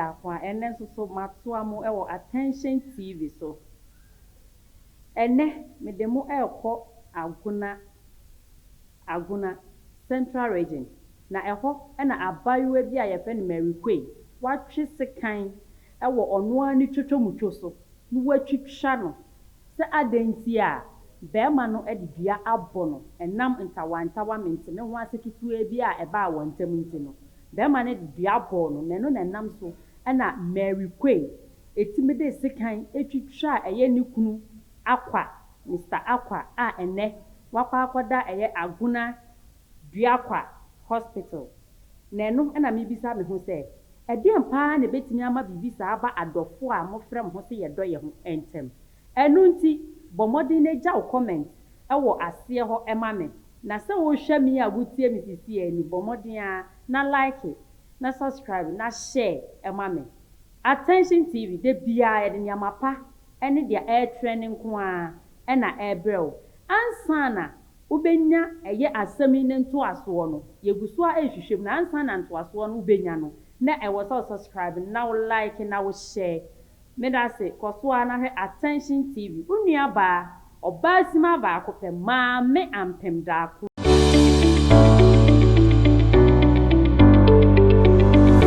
Daako a ɛnnɛ nso so matoa mo wɔ Attention TV so. Ɛnnɛ mede mo rekɔ Agona Agona Central Region na ɛhɔ na abaayewa bi a yɛfrɛ no Mary Quay watwe sekan wɔ ɔno ara ne twotwomutwo so na watwitwa no sɛ adɛn nti a barima no de dua abɔ no ɛnam ntawantawa mente-me-ho-ase ketewa bi a ɛbaa wɔn ntam nti no, barima no de dua bɔɔ no na ɛno na ɛnam so na Mary Quay tumi de sekan twitwaa ɛyɛ ne kunu Akwa, Mister Akwa a ɛnnɛ wakɔ akɔda ɛyɛ Agona Duakwa Hospital. Na ɛno na mebisa me ho sɛ, ɛdeɛn paa na ɛbɛtumi ama biribi saa aba adɔfoɔ a mofrɛ mo ho sɛ yɛdɔ yɛn ho ntam? Ɛno nti, bɔ mmɔden na gya wo comment wɔ aseɛ hɔ ma me. Na sɛ wohwɛ me a wotie me seesei ni, bɔ mmɔden ara na like, na subscribe, na share ma me. Attention TV, da biara yɛde nneɛma pa ne deɛ ɛretrend nko ara na ɛrebrɛ wo. Ansa na wobɛnya ɛyɛ asɛm yi ne ntoasoɔ no, yɛgu so ara rehwehwɛ mu na ansa na ntoasoɔ no wobɛnya no, na ɛwɔ sɛ wo subscribe na wo like na wo share. Meda ase, kɔ so ara na hwɛ Attention TV. Wo nua baa, ɔbaa simaa baako pɛ, Maame Ampem Daako.